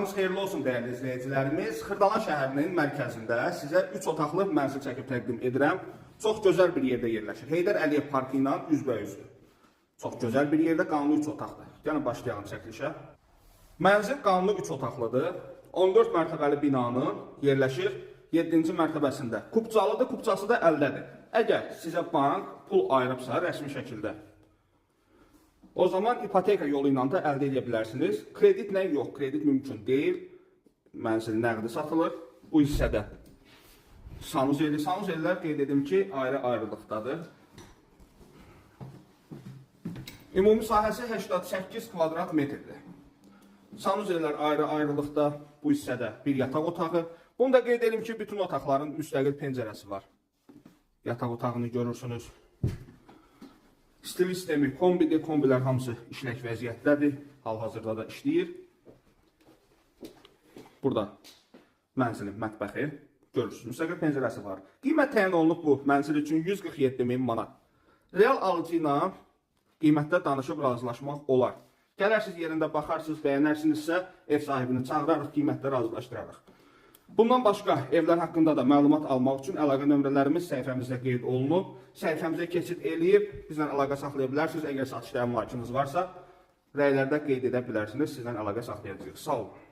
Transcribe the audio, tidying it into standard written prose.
Xeyirli olsun dəyərli izləyicilərimiz. Xırdalan şəhərinin mərkəzində sizə 3 otaqlı mənzil çəkib təqdim edirəm. Çox gözəl bir yerdə yerləşir. Heydər Əliyev parkı ilə üzbəüzdür. Çox gözəl bir yerdə qanuni 3 otaqdır. Gəlin başlayalım çəkilişə. Mənzil qanuni 3 otaqlıdır. 14 mərtəbəli binanın yerləşir 7-ci mərtəbəsində. Kupçalıdır, kupçası da əldədir. Əgər sizə bank pul ayırıbsa rəsmi şəkildə, o zaman ipoteka yolu ilə də əldə edə bilərsiniz. Kreditlə yox, kredit mümkün deyil. Mənzil nəqdi satılır. Bu hissədə sanuzeli, sanuzellər qeyd edim ki, ayrı-ayrılıqdadır. Ümumi sahəsi 88 kvadrat metrdir. Sanuzellər ayrı-ayrılıqda, bu hissədə bir yataq otağı. Bunu da qeyd edim ki, bütün otaqların müstəqil pəncərəsi var. Yataq otağını görürsünüz. Stil sistemi kombidir. Kombilər hamısı işlək vəziyyətdədir. Hal-hazırda da işləyir. Burada mənzilin mətbəxi görürsünüz. Müstəqil pəncərəsi var. Qiymət təyin olunub bu mənzil üçün 147 min manat. Real alıcı ilə qiymətdə danışıb razılaşmaq olar. Gələrsiniz, yerində baxarsınız, bəyənərsinizsə ev sahibini çağırarıq, qiymətdə razılaşdırarıq. Bundan başqa evlər haqqında da məlumat almaq üçün əlaqə nömrələrimiz səhifəmizdə qeyd olunub. Səhifəmizə keçid eləyib bizlə əlaqə saxlaya bilərsiniz. Əgər satışda əmlakınız varsa, rəylərdə qeyd edə bilərsiniz. Sizlə əlaqə saxlayacağıq. Sağ olun.